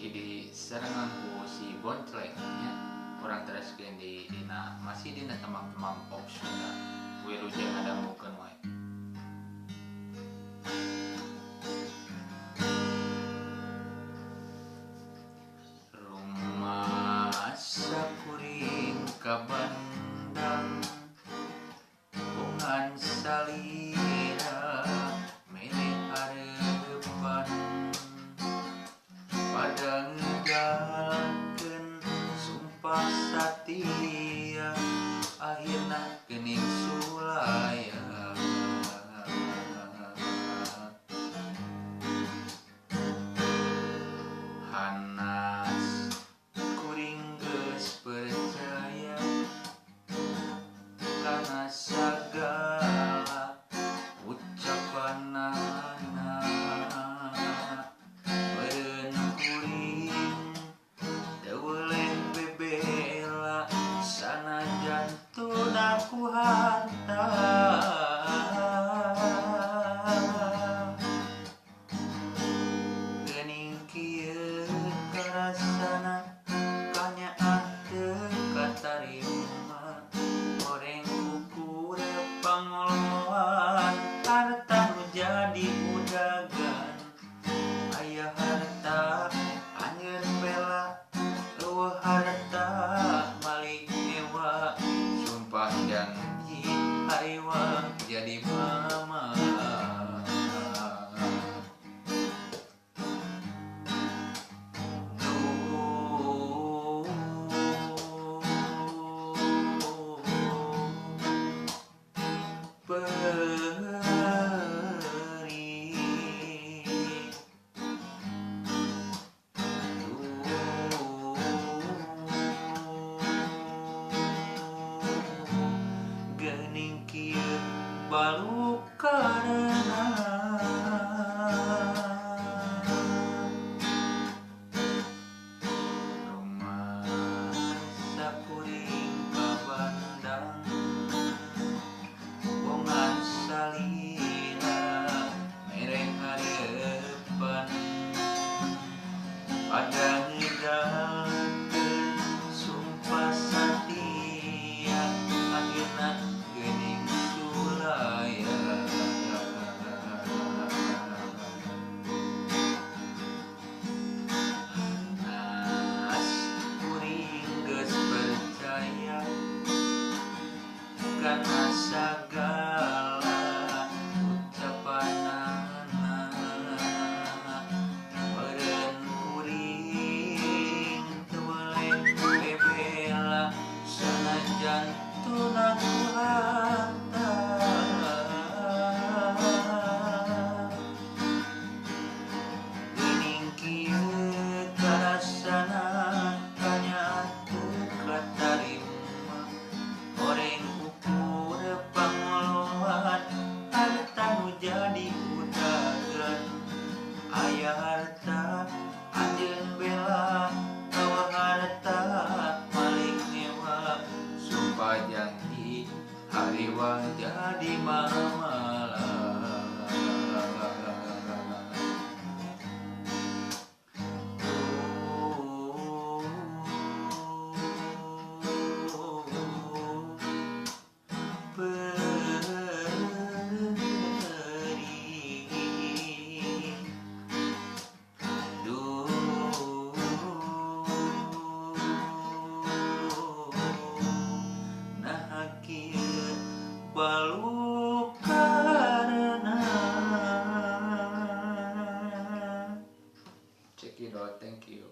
Masih di serangan ku si Boncleng nya. Urang teraskeun di dina masih dina tembang-tembang pop Sunda. Wilujeng ngadangukeun wae. Rumasa kuring ka Bandang bongan salira mere hareupan pada ngedalkeun sumpah satia akhirna geuning sulaya. Hanas kuring geus percaya kana sagala ucapanana. Beureun kuring teu weleh bebela sanajan tuna ku harta. Geuning kieu karasana kanyaah teu katarima goreng ukur pangoloan harta nu jadi udagan. Aya harta anjeun bela eueuh harta malik nyewa sumpah janji hariwang jadi mama. Geuning kieu baluk karena rumasa kuring ka Bandang bongan salira mere hareupan pada ngedalkeun sumpah satia akhirna geuning sulaya. Hanas kuring geus percaya kana sagala ucapanana. Beureun kuring teu weleh bebela sanajan tuna ku harta. Geuning kieu karasana kanyaah teu katarima goreng ukur pangoloan harta nu jadi udagan. Aya harta anjeun bela eueuh harta malik nyewa sumpah janji hariwang jadi mamala. Baluk karena. Check it out, thank you.